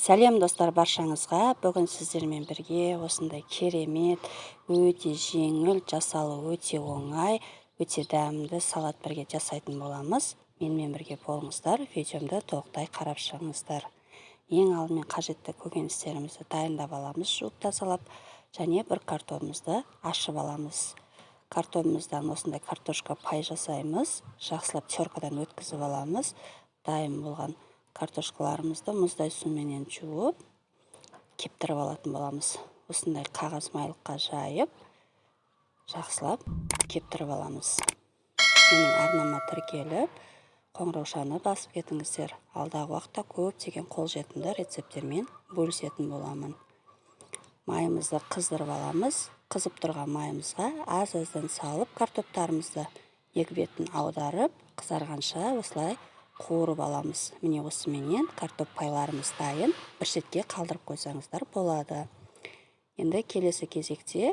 Сәлем достар баршаңызға. Бүгін сіздермен бірге осындай керемет, өте жеңіл, жасалуы өте оңай, өте дәмді салат бірге жасайтын боламыз. Менімен бірге болыңыздар, видеомды толықтай қарап шығыңыздар. Ең алдымен қажетті көкөністерімізді дайындап аламыз, жуып тазалап, және бір картонымызды ашып аламыз. Картонымыздан осындай картошка пай жасаймыз, жақсылап теркадан өткізіп аламыз. Дайын болған картошкаларымызды мұздай суменен жуып, кептіріп алатын боламыз. Осындай қағаз майлыққа жайып, жақсылап кептіріп аламыз. Менің арнама тіркеліп, қоңыраушаны басып кетіңіздер. Алдағы уақытта көптеген қолжетімді рецепттермен бөлісетін боламын. Майымызды қыздырып аламыз. Қызып тұрған майымызға аз-аздан салып, картоптарымызды екі бетін аударып, қызарғанша осылай қуырып аламыз. Міне осыменен картоп пайларымыз дайын. Бір шетке қалдырып қойсаңыздар болады. Енді келесі кезекте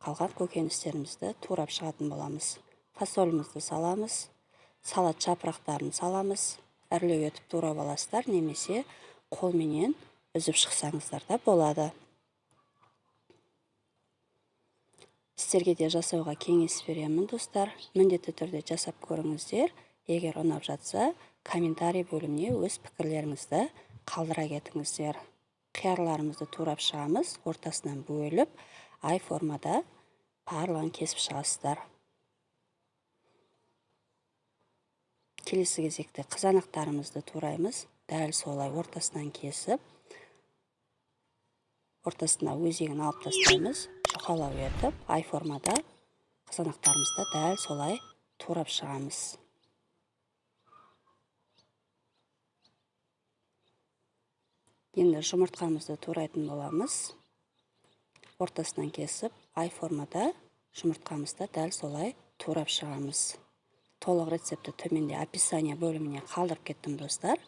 қалған көкөністерімізді турап шығатын боламыз. Фасолімізді саламыз, салат жапырақтарын саламыз. Ірілеу етіп турап аласыздар, немесе қолменен үзіп шықсаңыздар да болады. Сіздерге де жасауға кеңес беремін, достар. Міндетті түрде жасап көріңіздер. Егер ұнап жатса, комментарий бөліміне өз пікірлеріңізді қалдыра кетіңіздер. Қиярларымызды турап шығамыз, ортасынан бөліп, ай формада барлығын кесіп шығасыздар. Келесі кезекте қызанақтарымызды тураймыз. Дәл солай ортасынан кесіп, ортасына өзегін алып тастаймыз. Жұқалау етіп, ай формада қызанақтарымызды дәл солай турап шығамыз. Енді жұмыртқамызды турайтын боламыз. Ортасынан кесіп, ай формада жұмыртқамызды дәл солай турап шығамыз. Толық рецептті төменде описание бөліміне қалдырып кеттім, достар.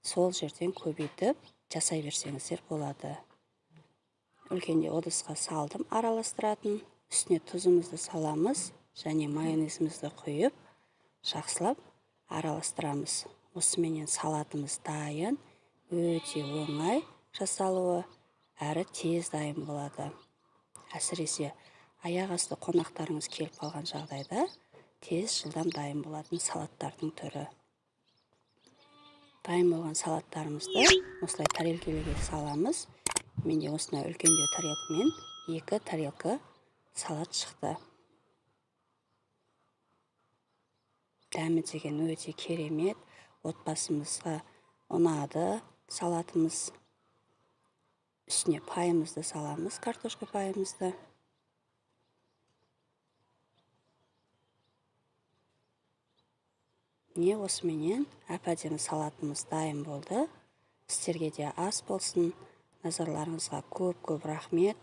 Сол жерден көбейтіп жасай берсеңіздер болады. Үлкенде ыдысқа салдым араластыратын. Үстіне тұзымызды саламыз және майонезімізді құйып, жақсылап араластырамыз. Осыменен салатымыз дайын. Өте оңай жасалуы, әрі тез дайын болады. Әсіресе аяқ асты қонақтарыңыз келіп қалған жағдайда тез жылдам дайын болатын салаттардың түрі. Дайын болған салаттарымызды осылай тарелкелерге саламыз. Менде осындай үлкендеу тарелкамен 2 тарелка салат шықты. Дәмі деген өте керемет, отбасымызға ұнады салатымыз. Үстіне пайымызды саламыз, картошка пайымызды. Міне осыменен әп-әдемі салатымыз дайын болды. Сіздерге де ас болсын. Назарларыңызға көп-көп рахмет.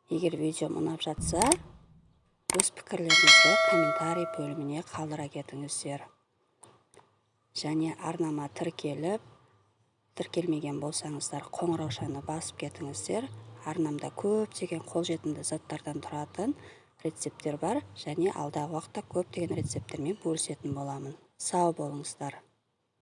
Егер видеом ұнап жатса, өз пікірлеріңізді комментарий бөліміне қалдыра кетіңіздер. Және арнама тіркеліп, тіркелмеген болсаңыздар, қоңыраушаны басып кетіңіздер. Арнамда көптеген қолжетімді заттардан тұратын рецепттер бар және алдағы уақытта көптеген рецепттермен бөлісетін боламын. Сау болыңыздар.